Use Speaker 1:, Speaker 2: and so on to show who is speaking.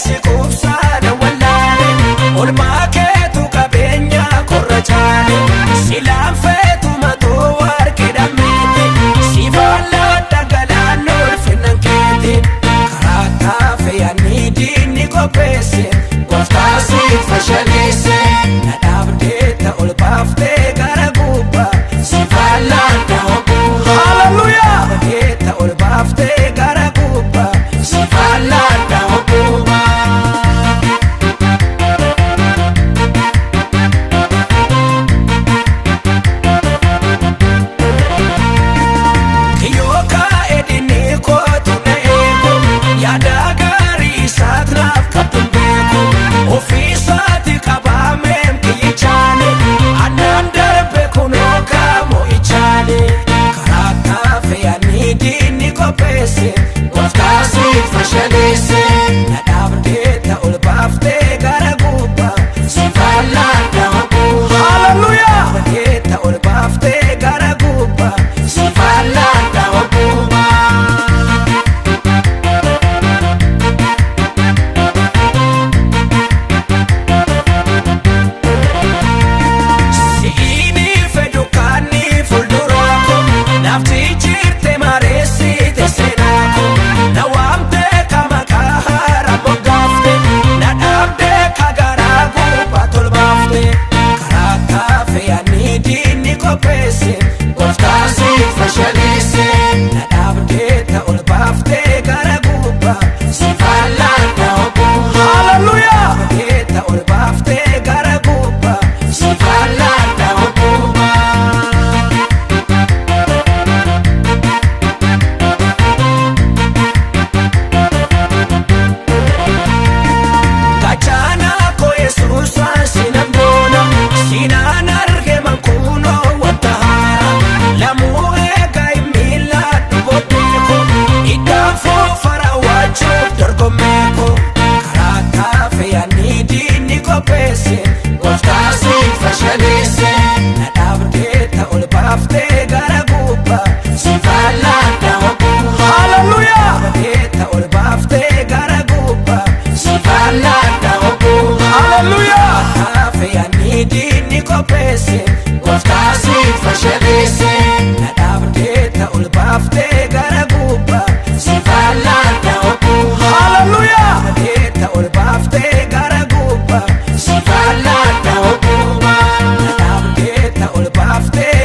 Speaker 1: si quubsaa na wallaale. Olmaa keetu qabeenya korra caale. Silaan feetu matoo warqee dhammeeti. Si faallaa dhagalaan ulfinnan keeti. Karaa taafe yaadni diinni qopheesse. Gooftaa siif fashaleesse. Na dhaabdee ta ol baaftee gara gubbaa. Si faallaa dha'oo bu'uura.
Speaker 2: Hallelujah.
Speaker 1: Dhaabdee ta ol baaftee gara gubbaa. Si faallaa dha'oo bu'uura. Kiyyoo kaa'e dinni kootu na eegu. Yaada gaarii isaat naaf qabdu beeku. Ofiisaati qabaameen kiyyichaani. Annaan darbe kunoo kaamoo ichaani. Karaa taafe yaadni diinni qopheesse. Gooftaa siif fashaleesse. Na dhaabdee ta ol baaftee gara gubbaa. Si faallaa dha'oo bu'uura.
Speaker 2: Hallelujah.
Speaker 1: Dhaabdee ta ol baaftee gara gubbaa. Si faallaa dha'oo bu'uura. Si'ini fedhu kaanni fuuldura koo naaf jijjiirte mareessite seenaa koo na waamte ka maqaa haaraa moggaafte na dhaabde ka garaa gubbaa tolbaafte karaa taafe yaadni diinni qopheesse gooftaa siif fashaleesse na dhaabde ta ol baaftee gara gubbaa si faallaa dha'oo bu'uura.
Speaker 2: Hallelujah.
Speaker 1: Dhaabdee ol baaftee gara gubbaa si faallaa dha'oo bu'uura. Gachaana koo Yesuusaan sinan boona, sinaan arge mankuunoo wanta haara. Lamuu eega hin miiladhu booddeeko, iddaan foofara waachuuf dorgommeeko. Karaa taafe yaadni diinni qopheesse, gooftaa siif fashaleesse. Na dhaabdee ta ol baaftee gara gubbaa, si faallaa dha'oo bu'uura.
Speaker 2: Hallelujah.
Speaker 1: Dhaabdee ta ol baaftee gara gubbaa, si faallaa dha'oo bu'uura.
Speaker 2: Hallelujah.
Speaker 1: Taafe yaadni diinni qopheesse, gooftaa siif fashaleesse. Na dhaabdee ta ol baaftee gara gubbaa, si faallaa dha'oo bu'uura.
Speaker 2: Hallelujah.
Speaker 1: Dhaabdee ta ol baaftee gara gubbaa, si faallaa dha'oo bu'uura. Na dhaabdee ta ol baaftee